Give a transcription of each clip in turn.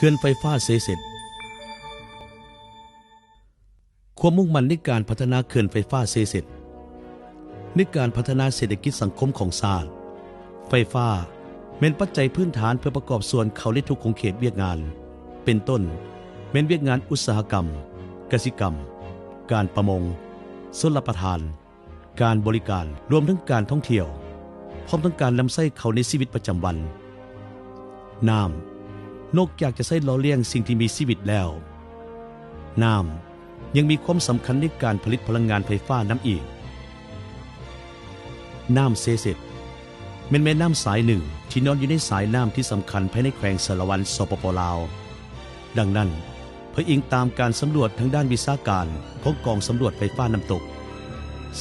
ເຂື່ອນໄຟຟ້າເຊເສດ. ຄວາມມຸ່ງໝັ້ນໃນການພັດທະນາເຂື່ອນໄຟຟ້າເຊເສດ. ໃນການພັດທະນາເສດຖະກິດສັງຄົມຂອງຊາດ, ໄຟຟ້າແມ່ນປັດໄຈພື້ນຖານເພື່ອປະກອບສ່ວນເຂົ້າໃນທຸກຂົງເຂດວຽກງານ, ເປັນຕົ້ນ ແມ່ນວຽກງານອຸດສາຫະກຳ, ກະສິກຳ, ການປະມົງ, ຊົນລະປະທານ, ການບໍລິການ, ລວມທັງການທ່ອງທ່ຽວ, ພ້ອມທັງການນຳໃຊ້ເຂົ້າໃນຊີວິດປະຈຳວັນ. ນ້ຳ ນອກຈາກຈະໃຊ້ຫຼໍ່ລ້ຽງສິ່ງທີ່ມີຊີວິດແລ້ວ, ນ້ຳຍັງມີຄວາມສຳຄັນໃນການຜະລິດພະລັງງານໄຟຟ້ານຳອີກ. ນ້ຳເຊເສດ ແມ່ນແມ່ນ້ຳສາຍໜຶ່ງທີ່ນອນຢູ່ໃນສາຍນ້ຳທີ່ສຳຄັນພາຍໃນແຂວງສາລະວັນ ສປປ ລາວ. ດັ່ງນັ້ນ, ເພື່ອອີງຕາມການສຳຫຼວດທາງດ້ານວິຊາການຂອງກອງສຳຫຼວດໄຟຟ້ານ້ຳຕົກ,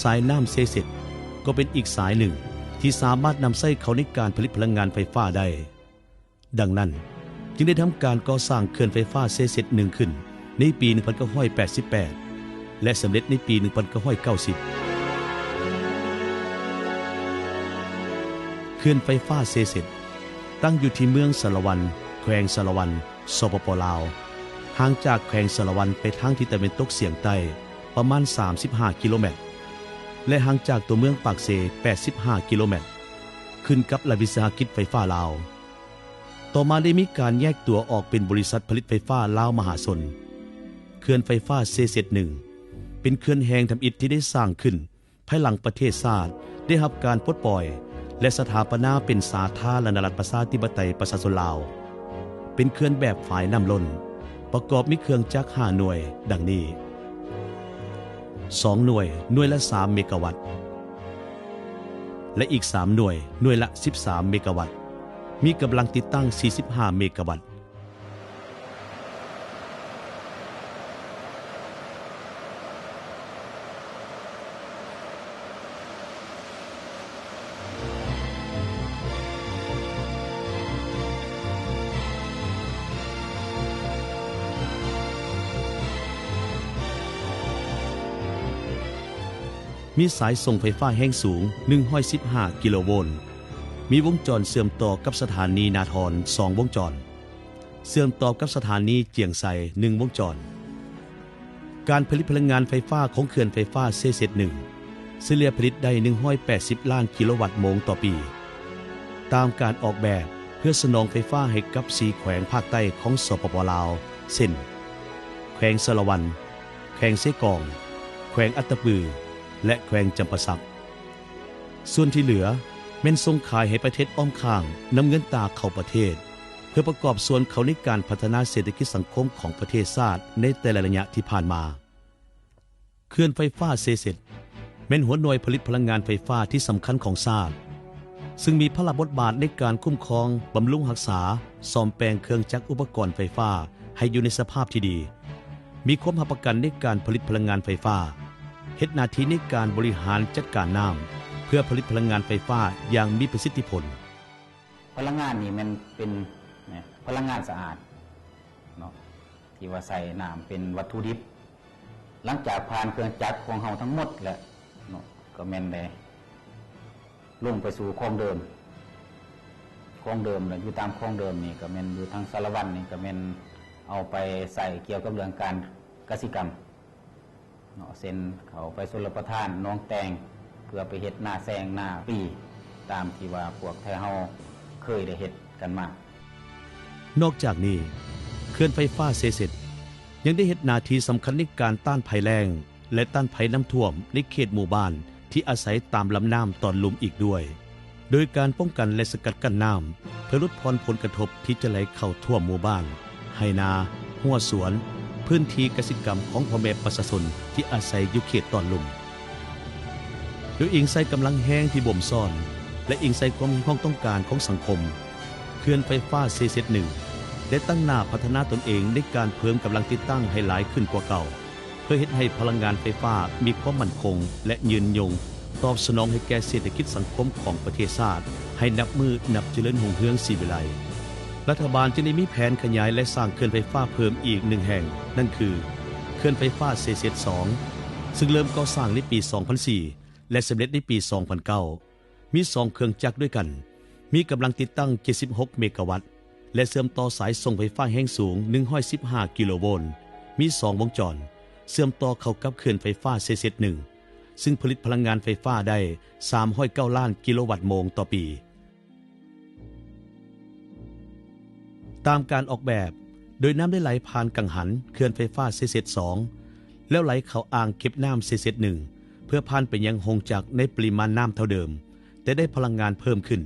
ສາຍນ້ຳເຊເສດກໍເປັນອີກສາຍໜຶ່ງທີ່ສາມາດນຳໃຊ້ເຂົ້າໃນການຜະລິດພະລັງງານໄຟຟ້າໄດ້. ດັ່ງນັ້ນ, ຈຶ່ງໄດ້ທຳການກໍ່ສ້າງເຂື່ອນໄຟຟ້າເຊເສດໜຶ່ງຂຶ້ນໃນປີໜຶ່ງພັນເກົ້າຮ້ອຍແປດສິບແປດ ແລະ ສຳເລັດໃນປີໜຶ່ງພັນເກົ້າຮ້ອຍເກົ້າສິບ. ເຂື່ອນໄຟຟ້າເຊເສດ ຕັ້ງຢູ່ທີ່ເມືອງສາລະວັນ, ແຂວງສາລະວັນ, ສປປ ລາວ, ຫ່າງຈາກແຂວງສາລະວັນໄປທາງທິດຕາເວັນຕົກສຽງໃຕ້ປະມານສາມສິບຫ້າກິໂລແມັດ ແລະ ຫ່າງຈາກຕົວເມືອງປາກເຊແປດສິບຫ້າກິໂລແມັດ, ຂຶ້ນກັບລັດວິສາຫະກິດໄຟຟ້າລາວ. ຕໍ່ມາໄດ້ມີການແຍກຕົວອອກເປັນບໍລິສັດຜະລິດໄຟຟ້າລາວມະຫາຊົນ. ເຂື່ອນໄຟຟ້າເຊເສດໜຶ່ງ ເປັນເຂື່ອນແຫ່ງທຳອິດທີ່ໄດ້ສ້າງຂຶ້ນ ພາຍຫຼັງປະເທດຊາດໄດ້ຮັບການປົດປ່ອຍ ແລະ ສະຖາປະນາເປັນສາທາລະນະລັດປະຊາທິປະໄຕປະຊາຊົນລາວ, ເປັນເຂື່ອນແບບຝາຍນ້ຳລົ້ນ, ປະກອບມີເຄື່ອງຈັກຫ້າໜ່ວຍ ດັ່ງນີ້: ສອງໜ່ວຍ, ໜ່ວຍລະສາມເມກາວັດ ແລະ ອີກສາມໜ່ວຍ, ໜ່ວຍລະສິບສາມເມກາວັດ, ມີກຳລັງຕິດຕັ້ງສີ່ສິບຫ້າເມກາວັດ. ມີສາຍສົ່ງໄຟຟ້າແຮງສູງໜຶ່ງຮ້ອຍສິບຫ້າກິໂລໂວນ, ມີວົງຈອນເຊື່ອມຕໍ່ກັບສະຖານີນາທອນສອງວົງຈອນ, ເຊື່ອມຕໍ່ກັບສະຖານີຈຽງໄຊໜຶ່ງວົງຈອນ. ການຜະລິດພະລັງງານໄຟຟ້າຂອງເຂື່ອນໄຟຟ້າເຊເສດໜຶ່ງ ສະເລ່ຍຜະລິດໄດ້ໜຶ່ງຮ້ອຍແປດສິບລ້ານກິໂລວັດໂມງຕໍ່ປີ, ຕາມການອອກແບບເພື່ອສະໜອງໄຟຟ້າໃຫ້ກັບສີ່ແຂວງພາກໃຕ້ຂອງ ສປປ ລາວ ເຊັ່ນ ແຂວງສາລະວັນ, ແຂວງເຊກອງ, ແຂວງອັດຕະປື ແລະ ແຂວງຈຳປາສັກ. ສ່ວນທີ່ເຫຼືອແມ່ນສົ່ງຂາຍໃຫ້ປະເທດອ້ອມຂ້າງ ນຳເງິນຕາເຂົ້າປະເທດ ເພື່ອປະກອບສ່ວນເຂົ້າໃນການພັດທະນາເສດຖະກິດສັງຄົມຂອງປະເທດຊາດໃນແຕ່ລະໄລຍະທີ່ຜ່ານມາ. ເຂື່ອນໄຟຟ້າເຊເສດ ແມ່ນຫົວໜ່ວຍຜະລິດພະລັງງານໄຟຟ້າທີ່ສຳຄັນຂອງຊາດ, ຊຶ່ງມີພາລະບົດບາດໃນການຄຸ້ມຄອງ, ບຳລຸງຮັກສາ, ສ້ອມແປງເຄື່ອງຈັກອຸປະກອນໄຟຟ້າໃຫ້ຢູ່ໃນສະພາບທີ່ດີ, ມີຄວາມຮັບປະກັນໃນການຜະລິດພະລັງງານໄຟຟ້າ, ເຮັດໜ້າທີ່ໃນການບໍລິຫານຈັດການນ້ຳ ເພື່ອຜະລິດພະລັງງານໄຟຟ້າຢ່າງມີປະສິດທິຜົນ. ພະລັງງານນີ້ແມ່ນເປັນ ພະລັງງານສະອາດເນາະ ທີ່ວ່າໃຊ້ນ້ຳເປັນວັດຖຸດິບ. ຫຼັງຈາກຜ່ານເຄື່ອງຈັກຂອງເຮົາທັງໝົດແລ້ວເນາະ ກໍແມ່ນໄດ້ລົງໄປສູ່ຄອງເດີມ, ຄອງເດີມ ແລະ ຢູ່ຕາມຄອງເດີມນີ້ ກໍແມ່ນຢູ່ທາງສາລະວັນນີ້ ກໍແມ່ນເອົາໄປໃຊ້ກ່ຽວກັບເລື່ອງການກະສິກຳ ເນາະ ເຊັ່ນ ເຂົ້າໄປຊົນລະປະທານໜອງແຕງ ເພື່ອໄປເຮັດນາແຊງນາປີ ຕາມທີ່ວ່າພວກໄທເຮົາເຄີຍໄດ້ເຮັດກັນມາ. ນອກຈາກນີ້, ເຂື່ອນໄຟຟ້າເຊເສດ ຍັງໄດ້ເຮັດໜ້າທີ່ສຳຄັນໃນການຕ້ານໄພແລ້ງ ແລະ ຕ້ານໄພນ້ຳຖ້ວມໃນເຂດໝູ່ບ້ານທີ່ອາໄສຕາມລຳນ້ຳຕອນລຸ່ມອີກດ້ວຍ. ໂດຍການປ້ອງກັນ ແລະ ສະກັດກັ້ນນ້ຳ ເພື່ອຫຼຸດຜ່ອນຜົນກະທົບທີ່ຈະໄຫຼເຂົ້າຖ້ວມໝູ່ບ້ານ, ໄຮ່ນາ, ຮົ້ວສວນ, ພື້ນທີ່ກະສິກຳຂອງພໍ່ແມ່ປະຊາຊົນທີ່ອາໄສຢູ່ເຂດຕອນລຸ່ມ. ໂດຍອີງໃສ່ກຳລັງແຮງທີ່ບົ່ມຊ້ອນ ແລະ ອີງໃສ່ຄວາມຮຽກຮ້ອງຕ້ອງການຂອງສັງຄົມ, ເຂື່ອນໄຟຟ້າເຊເສດໜຶ່ງ ໄດ້ຕັ້ງໜ້າພັດທະນາຕົນເອງໃນການເພີ່ມກຳລັງຕິດຕັ້ງໃຫ້ຫຼາຍຂຶ້ນກວ່າເກົ່າ. ເພື່ອເຮັດໃຫ້ພະລັງງານໄຟຟ້າມີຄວາມໝັ້ນຄົງ ແລະ ຍືນຍົງ, ຕອບສະໜອງໃຫ້ແກ່ເສດຖະກິດສັງຄົມຂອງປະເທດຊາດ ໃຫ້ນັບມື້ນັບຈະເລີນຮຸ່ງເຮືອງສີວິໄລ. ລັດຖະບານຈຶ່ງໄດ້ມີແຜນຂະຫຍາຍ ແລະ ສ້າງເຂື່ອນໄຟຟ້າເພີ່ມອີກໜຶ່ງແຫ່ງ, ນັ້ນຄື ເຂື່ອນໄຟຟ້າເຊເສດສອງ ຊຶ່ງເລີ່ມກໍ່ສ້າງໃນປີສອງພັນສີ່ ແລະ ສຳເລັດໃນປີສອງພັນເກົ້າ, ມີສອງເຄື່ອງຈັກດ້ວຍກັນ, ມີກຳລັງຕິດຕັ້ງເຈັດສິບຫົກເມກາວັດ ແລະ ເຊື່ອມຕໍ່ສາຍສົ່ງໄຟຟ້າແຮງສູງ ໜຶ່ງຮ້ອຍສິບຫ້າ ກິໂລໂວນ ມີສອງວົງຈອນ ເຊື່ອມຕໍ່ເຂົ້າກັບເຂື່ອນໄຟຟ້າເຊເຊັດໜຶ່ງ ຊຶ່ງຜະລິດພະລັງງານໄຟຟ້າໄດ້ ສາມຮ້ອຍເກົ້າລ້ານກິໂລວັດໂມງຕໍ່ປີ. ຕາມການອອກແບບ, ໂດຍນ້ຳໄດ້ໄຫຼຜ່ານກັງຫັນເຂື່ອນໄຟຟ້າເຊເຊັດສອງ ແລ້ວໄຫຼເຂົ້າອ່າງເກັບນ້ຳເຊເຊັດໜຶ່ງ ເພື່ອຜ່ານໄປຍັງໂຮງຈັກໃນປະລິມານນ້ຳເທົ່າເດີມ, ແຕ່ໄດ້ພະລັງງານເພີ່ມຂຶ້ນ.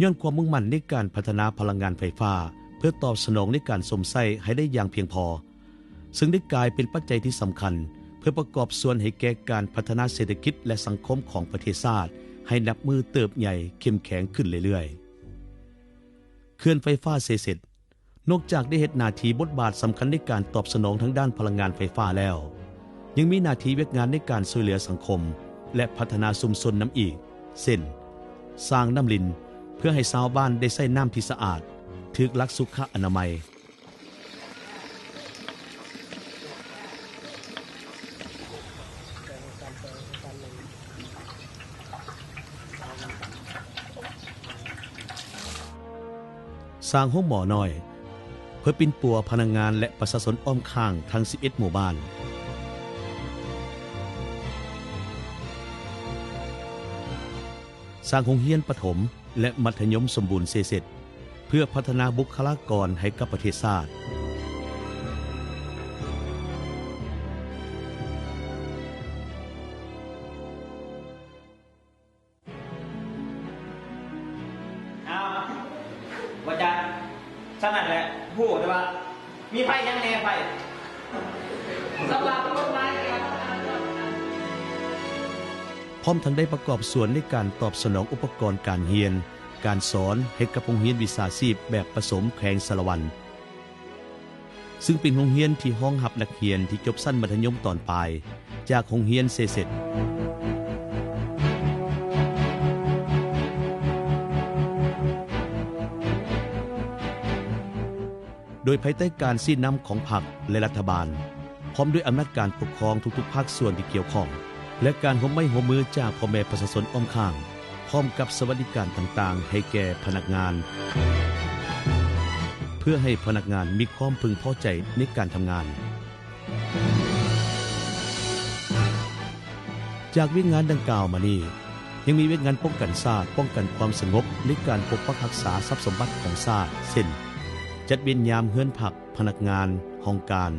ຍ້ອນຄວາມມຸ່ງໝັ້ນໃນການພັດທະນາພະລັງງານໄຟຟ້າ ເພື່ອຕອບສະໜອງໃນການຊົມໃຊ້ໃຫ້ໄດ້ຢ່າງພຽງພໍ, ເຊິ່ງໄດ້ກາຍເປັນປັດໄຈທີ່ສຳຄັນ ເພື່ອປະກອບສ່ວນໃຫ້ແກ່ການພັດທະນາເສດຖະກິດ ແລະ ສັງຄົມຂອງປະເທດຊາດ ໃຫ້ນັບມື້ເຕີບໃຫຍ່ເຂັ້ມແຂງຂຶ້ນເລື້ອຍໆ. ເຂື່ອນໄຟຟ້າເຊເຊັດ ນອກຈາກໄດ້ເຮັດໜ້າທີ່ບົດບາດສຳຄັນໃນການຕອບສະໜອງທາງດ້ານພະລັງງານໄຟຟ້າແລ້ວ, ຍັງມີໜ້າທີ່ວຽກງານໃນການຊ່ວຍເຫຼືອສັງຄົມ ແລະ ພັດທະນາຊຸມຊົນນຳອີກ, ເຊັ່ນ ສ້າງນ້ຳລິນ ເພື່ອໃຫ້ຊາວບ້ານໄດ້ໃຊ້ນ້ຳທີ່ສະອາດ, ຖືກຫຼັກສຸຂະອະນາໄມ. ສ້າງໂຮງໝໍນ້ອຍ ເພື່ອປິ່ນປົວພະນັກງານ ແລະ ປະຊາຊົນອ້ອມຂ້າງທັງສິບເອັດໝູ່ບ້ານ. ສ້າງໂຮງຮຽນປະຖົມ ແລະ ມັດທະຍົມສົມບູນເຊເຊັດ ເພື່ອພັດທະນາບຸກຄະລາກອນໃຫ້ກັບປະເທດຊາດ. ອ້າວ ບໍ່ຈັກ ຊ່ຳນັ້ນແຫຼະ ຮູ້ແຕ່ວ່າມີໄຟຫຍັງແດ່ ໄຟ ສຳລັບກົດໝາຍການ ພ້ອມທັງໄດ້ປະກອບສ່ວນໃນການຕອບສະໜອງອຸປະກອນການຮຽນ ການສອນໃຫ້ກັບໂຮງຮຽນວິຊາຊີບແບບປະສົມແຂວງສາລະວັນ ຊຶ່ງເປັນໂຮງຮຽນທີ່ຮອງຮັບນັກຮຽນທີ່ຈົບຊັ້ນມັດທະຍົມຕອນປາຍຈາກໂຮງຮຽນເຊເຊັດ ໂດຍພາຍໃຕ້ການຊີ້ນຳຂອງພັກ ແລະ ລັດຖະບານ ພ້ອມດ້ວຍອຳນາດການປົກຄອງທຸກໆພາກສ່ວນທີ່ກ່ຽວຂ້ອງ ແລະ ການຮ່ວມໄມ້ຮ່ວມມືຈາກພໍ່ແມ່ປະຊາຊົນອ້ອມຂ້າງ ພ້ອມກັບສະຫວັດດີການຕ່າງໆໃຫ້ແກ່ພະນັກງານ ເພື່ອໃຫ້ພະນັກງານມີຄວາມເພິ່ງພໍໃຈໃນການທຳງານ. ຈາກວຽກງານດັ່ງກ່າວມານີ້ ຍັງມີວຽກງານປ້ອງກັນຊາດ, ປ້ອງກັນຄວາມສະຫງົບໃນການປົກປັກຮັກສາຊັບສົມບັດຂອງຊາດ ເຊັ່ນ ຈັດເວນຍາມເຮືອນພັກ, ພະນັກງານ, ຫ້ອງການ,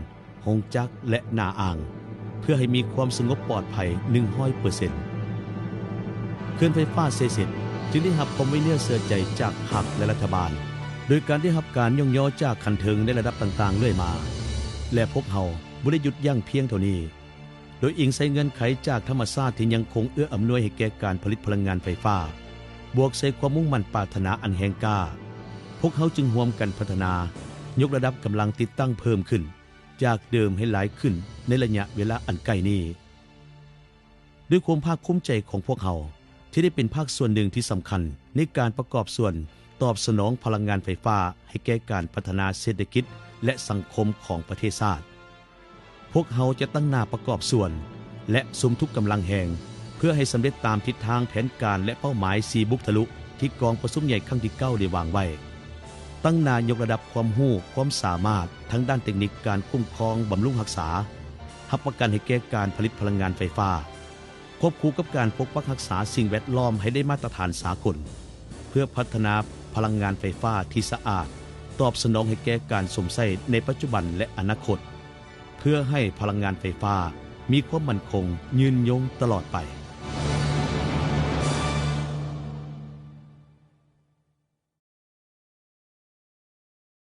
ໂຮງຈັກ ແລະ ໜ້າອ່າງ ເພື່ອໃຫ້ມີຄວາມສະຫງົບປອດໄພ ໜຶ່ງຮ້ອຍເປີເຊັນ. ເຂື່ອນໄຟຟ້າເຊເຊັດ ຈຶ່ງໄດ້ຮັບຄວາມໄວ້ເນື້ອເຊື່ອໃຈຈາກພັກ ແລະ ລັດຖະບານ ໂດຍການໄດ້ຮັບການຍ້ອງຍໍຈາກຂັ້ນເທິງໃນລະດັບຕ່າງໆເລື້ອຍມາ ແລະ ພວກເຮົາບໍ່ໄດ້ຢຸດຢັ້ງພຽງເທົ່ານີ້ ໂດຍອີງໃສ່ເງື່ອນໄຂຈາກທຳມະຊາດທີ່ຍັງຄົງເອື້ອອຳນວຍໃຫ້ແກ່ການຜະລິດພະລັງງານໄຟຟ້າ ບວກໃສ່ຄວາມມຸ່ງໝັ້ນປາດຖະໜາອັນແຮງກ້າ, ພວກເຮົາຈຶ່ງຮ່ວມກັນພັດທະນາ, ຍົກລະດັບກຳລັງຕິດຕັ້ງເພີ່ມຂຶ້ນ ຈາກເດີມໃຫ້ຫຼາຍຂຶ້ນໃນໄລຍະເວລາອັນໃກ້ນີ້. ດ້ວຍຄວາມພາກພູມໃຈຂອງພວກເຮົາ ທີ່ໄດ້ເປັນພາກສ່ວນໜຶ່ງທີ່ສຳຄັນໃນການປະກອບສ່ວນຕອບສະໜອງພະລັງງານໄຟຟ້າໃຫ້ແກ່ການພັດທະນາເສດຖະກິດ ແລະ ສັງຄົມຂອງປະເທດຊາດ, ພວກເຮົາຈະຕັ້ງໜ້າປະກອບສ່ວນ ແລະ ສຸມທຸກກຳລັງແຮງ ເພື່ອໃຫ້ສຳເລັດຕາມທິດທາງແຜນການ ແລະ ເປົ້າໝາຍສີ່ບຸກທະລຸ ທີ່ກອງປະຊຸມໃຫຍ່ຄັ້ງທີເກົ້າໄດ້ວາງໄວ້. ຕັ້ງໜ້າຍົກລະດັບຄວາມຮູ້ຄວາມສາມາດທາງດ້ານເຕັກນິກການຄຸ້ມຄອງບຳລຸງຮັກສາ, ຮັບປະກັນໃຫ້ແກ່ການຜະລິດພະລັງງານໄຟຟ້າ, ຄວບຄູ່ກັບການປົກປັກຮັກສາສິ່ງແວດລ້ອມໃຫ້ໄດ້ມາດຕະຖານສາກົນ, ເພື່ອພັດທະນາພະລັງງານໄຟຟ້າທີ່ສະອາດ, ຕອບສະໜອງໃຫ້ແກ່ການຊົມໃຊ້ໃນປັດຈຸບັນ ແລະ ອະນາຄົດ, ເພື່ອໃຫ້ພະລັງງານໄຟຟ້າມີຄວາມໝັ້ນຄົງ, ຍືນຍົງຕະຫຼອດໄປ.